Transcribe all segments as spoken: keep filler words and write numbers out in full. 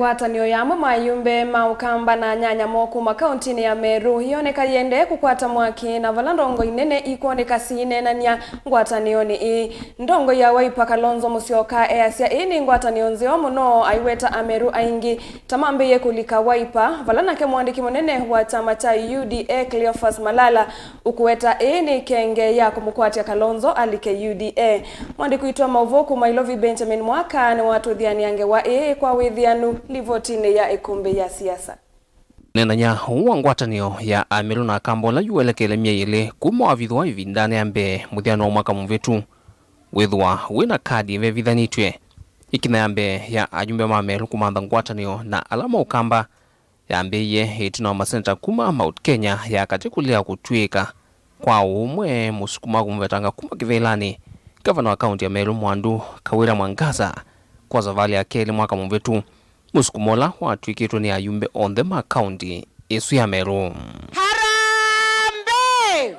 Ngwatanĩo ya amwe ma ayumbe ma Ũkamba na anyanya moo kuma kauntinĩ ya Meru yoneka yĩendee kũkwata mwaki, na vala ndongoi nene ikwoneka siineenany'a ngwatanĩonĩ ĩĩ. Ndongoi ya Wiper Kalonzo Musyoka easya ĩĩ nĩ ngwatanĩo nzeo mũno, aiweta Ameru aingĩ ta mambĩĩe kũlika Wiper, vala nake mũandĩki mũnene wa kyama kya U D A Cleophas Malala ũkũweta ĩĩ nĩ ĩkenge ya kũmũkwatya Kalonzo alike U D A. Mwandĩki witũ wa maũvoo kuma Ilovi Benjamin Mwaka nĩwatũthianĩa ngewa ĩĩ kwa wĩthĩanu livotinĩ ya Ĩkũmbĩ ya Siasa. Neenany'a ũũ wa ngwatanĩo ya Ameru na Akamba ũla yu welekele myei ĩlĩ kuma wavithũa ĩvindanĩ ya mbee mũthyanĩ wa mwaka mũvĩtu, wĩthĩwa wĩ na kadi ĩvevithanĩtw'e. Ĩkinya ya mbee ya ayumbe ma Ameru kũmantha ngwatanĩo na ala ma Ũkamba yambĩĩie ĩtina wa maseneta kuma Mount Kenya ya katĩ kũlea kũtw'ĩĩka kwa ũmwe mũsukuma kũmũvetanga kuma kĩvĩlanĩ, ngavana wa kaunti ya Meru Mwandu Kawira Mwangaza, kwa savalĩ ya kelĩ mwaka mũvĩtu, mũsukumo ũla watw'ĩkĩtwe nĩ ayumbe onthe ma kaunti ĩsu ya Meru. Harambee!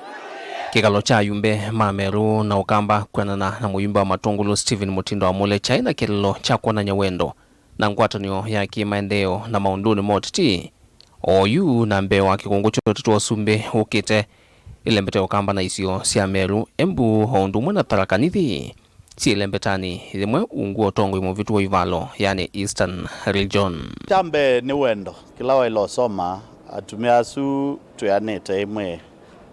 Kĩkalo kya ayumbe ma Meru na Ũkamba kwĩanana na mũyumbe wa Matũngũlũ Stephen Mũtindo Amũle kyaĩ na kĩeleelo kya kwonany'a wendo na ngwatanĩo ya kĩmaendeeo na maũndũnĩ ma ũteti. Oyu na mbee wa kĩkũngũ kya ũteti wa ũsumbĩ ũkĩte, ĩlembete Ũkamba na isio sya Meru, Embu, o ũndũ ũmwe na Tharaka Nithi syĩ ĩlembetanĩ yĩmwe ungu wa ũtongoi mũvĩtu wa ivalo, yani Eastern Region. Kya mbee nĩ wendo. Kĩla waĩle ũsoma, atumĩa asu twĩanĩte ĩmwe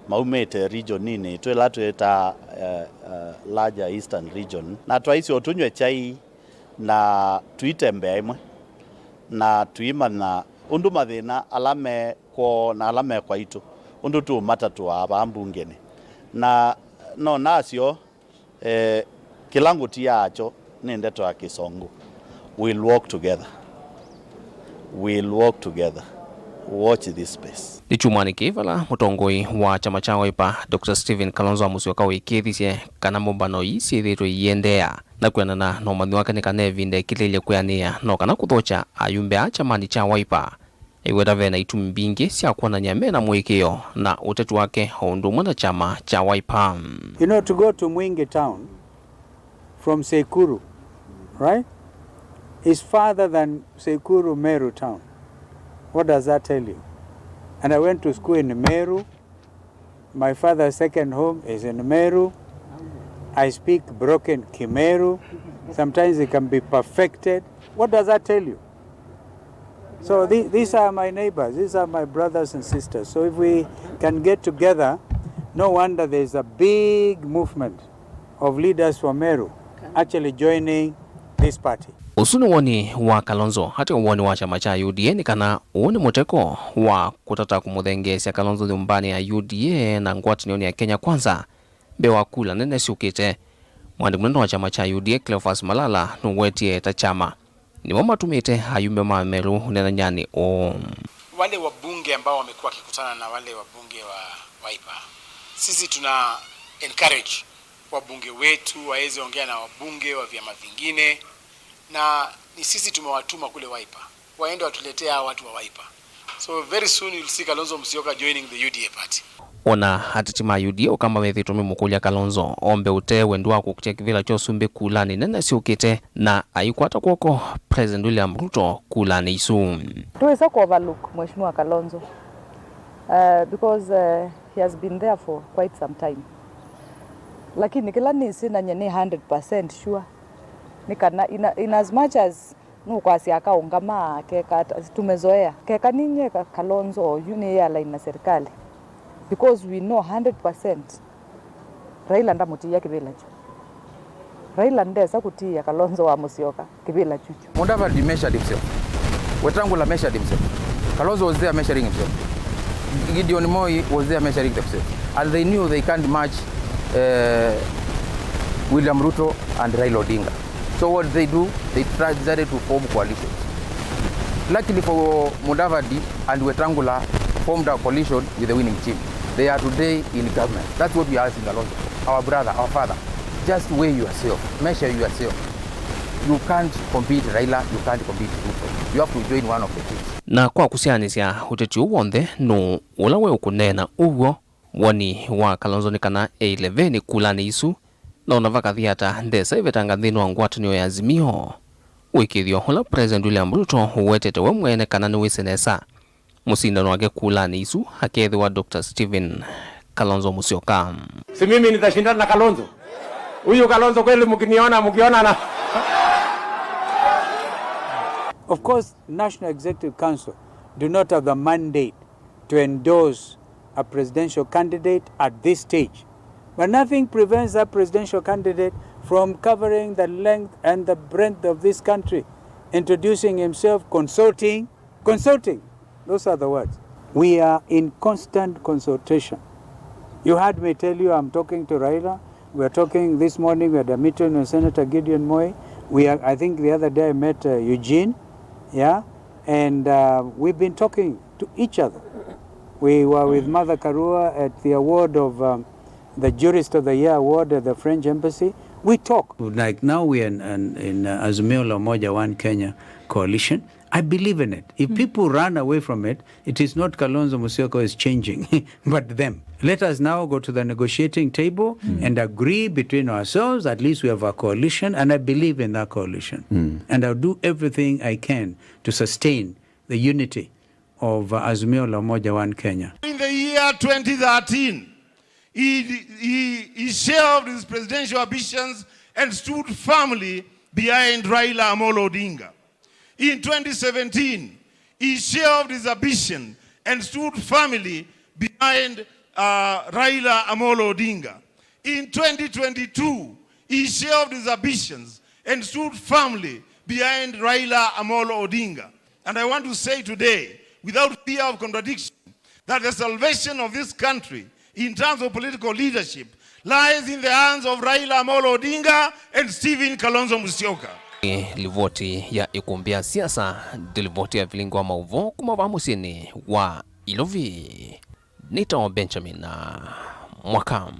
maumĩte regioninĩ twĩla twĩtaa, eh, eh, larger Eastern Region, na twaisye ũtũnyw'e kyai na tũitembea ĩmwe, na tũimanya ũndũ mathĩna ala me kwoo na ala me kwaitũ, ũndũ tũũmatatũaa vaa mbungenĩ. Na no nasyo, eh, kĩla ngũtiaa kyo nĩ ndeto ya Kĩsũngũ, "We'll walk together. We'll walk together. Watch this space." Nĩ kyumwanĩ kĩĩ vala mũtongoi wa kyama kya Wiper, Doctor Stephen Kalonzo Musyoka wĩkĩĩthisye kana mbũmbano ii syĩthĩĩtwe iiendeea, na kwĩanana na ũmanyi wake nĩ kana ĩvinda ĩkilĩĩlye kwĩanĩĩa no kana kũthokya ayumbe aa kyamanĩ kya Wiper. Aiweta ve na itumi mbingĩ sya kwonany'a me na mũĩkĩĩo na ũteti wake o ũndũ ũmwe na kyama kya Wiper. You know, to go to Mwingi town from Sekuru, right, is farther than Sekuru Meru town. What does that tell you? And I went to school in Meru. My father's second home is in Meru. I speak broken Kimeru. Sometimes it can be perfected. What does that tell you? So the-, these are my neighbors. These are my brothers and sisters. So if we can get together, no wonder there's a big movement of leaders from Meru actually joining this party. Ũsu nĩ woni wa Kalonzo atĩ woni wa kyama kya U D A nĩ kana ũũ nĩ mũteko wa kũtata kũmũthengeesya Kalonzo nyũmbanĩ ya U D A na ngwatanĩonĩ ya Kenya Kwanza mbee wa kula nene syũkĩte. Mwandĩki mũnene wa kyama kya U D A Cleophas Malala nũwetie ta kyama nĩmo matũmĩte ayumbe ma Meru ũneenanyanĩ ũũ. Wale wabunge ambao wamekuwa wakikutana na wale wabunge wa Wiper, sisi tuna encourage wabunge wetu waweze ongea na wabunge wa vyama vingine, na ni sisi tumewatuma kule Wiper, waende watuletee hawa watu wa Wiper. So very soon you'll see Kalonzo Musyoka joining the U D A party. Ona ateti ma U D A Ũkamba methĩĩtwe memũkũlya Kalonzo ombe ũtee wendi wa kũkitya kĩvĩla kya ũsumbĩ kulanĩ nene syũkĩte, na aikwata kw'oko President William Ruto kulanĩ isu. Tũĩsa kũ overlook Mheshimiwa Kalonzo, uh, because, uh, he has been there for quite some time. Lakini kĩla nĩsĩ na nyie nĩ hundred percent sure nĩ kana in, in as much as nũkwasya akaũngama keka ata, tumezoea. Keka ninyie Ka-, Kalonzo oyu nĩ align na serikali, because we know hundred percent Raila ndamũtiĩa kĩvĩla kyu. Raila ndesa kũtiĩa Kalonzo wa Musyoka kĩvĩla kyu kyu. Mudavadi measured himself. Wetangula measured himself. Kalonzo was there measuring himself. Gideon Moi was there measuring themselves. And they knew they can't match, uh, William Ruto and Raila Odinga. So what did they do? They tried, decided to form coalitions. Luckily for Mudavadi and Wetangula formed a coalition with the winning team. They are today in government. That's what we are asking Kalonzo, our brother, our father. Just weigh yourself, measure yourself. You can't compete Raila, you can't compete Ruto. You have to join one of the teams. Na kwa kũsyaanĩsya ũteti ũũ w'onthe, nũũ ũla we ũkũneena ũw'o? Woni wa Kalonzo nĩ kana eĩle venĩ kulanĩ isu, na ona vakathi ata ndesa ĩvetanga nthĩnĩ wa ngwatanĩo ya Azimio. Ũĩkĩĩthyo ũla President William Ruto ũwetete we mwene kana nĩwĩsĩ nesa mũsindano wake kulanĩ isu akeethĩwa Doctor Stephen Kalonzo Musyoka. Si mimi nitashindana na Kalonzo? Huyu Kalonzo kweli mkiniona, mkionana. Of course, National Executive Council do not have the mandate to endorse a presidential candidate at this stage. But nothing prevents that presidential candidate from covering the length and the breadth of this country, introducing himself, consulting, consulting. Those are the words. We are in constant consultation. You heard me tell you I'm talking to Raila. We are talking this morning, we had a meeting with Senator Gideon Moi. We are, I think the other day I met, uh, Eugene, yeah, and, uh, we've been talking to each other. We were with Martha Karua at the award of, um, the Jurist of the Year award at the French Embassy. We talk. Like now we are in, in, in, uh, Azimio la Umoja One Kenya coalition. I believe in it. If people run away from it, it is not Kalonzo Musyoka is changing, but them. Let us now go to the negotiating table and agree between ourselves. At least we have a coalition, and I believe in that coalition. And I'll do everything I can to sustain the unity of, uh, Azimio la Umoja One Kenya. In the year twenty thirteen, he, he, he shelved his presidential ambitions and stood firmly behind Raila Amolo Odinga. In twenty seventeen, he shelved his ambition and stood firmly behind, uh, Raila Amolo Odinga. In twenty twenty-two, he shelved his ambitions and stood firmly behind Raila Amolo Odinga. And I want to say today, without fear of contradiction, that the salvation of this country in terms of political leadership lies in the hands of Raila Amolo Odinga and Stephen Kalonzo Musyoka. Nĩ livoti ya ĩkũmbĩ ya siasa, nĩ livoti ya vilingi wa maũvoo kuma vaa mũsyĩnĩ wa Ilovi. Nĩtawa Benjamin Mwaka.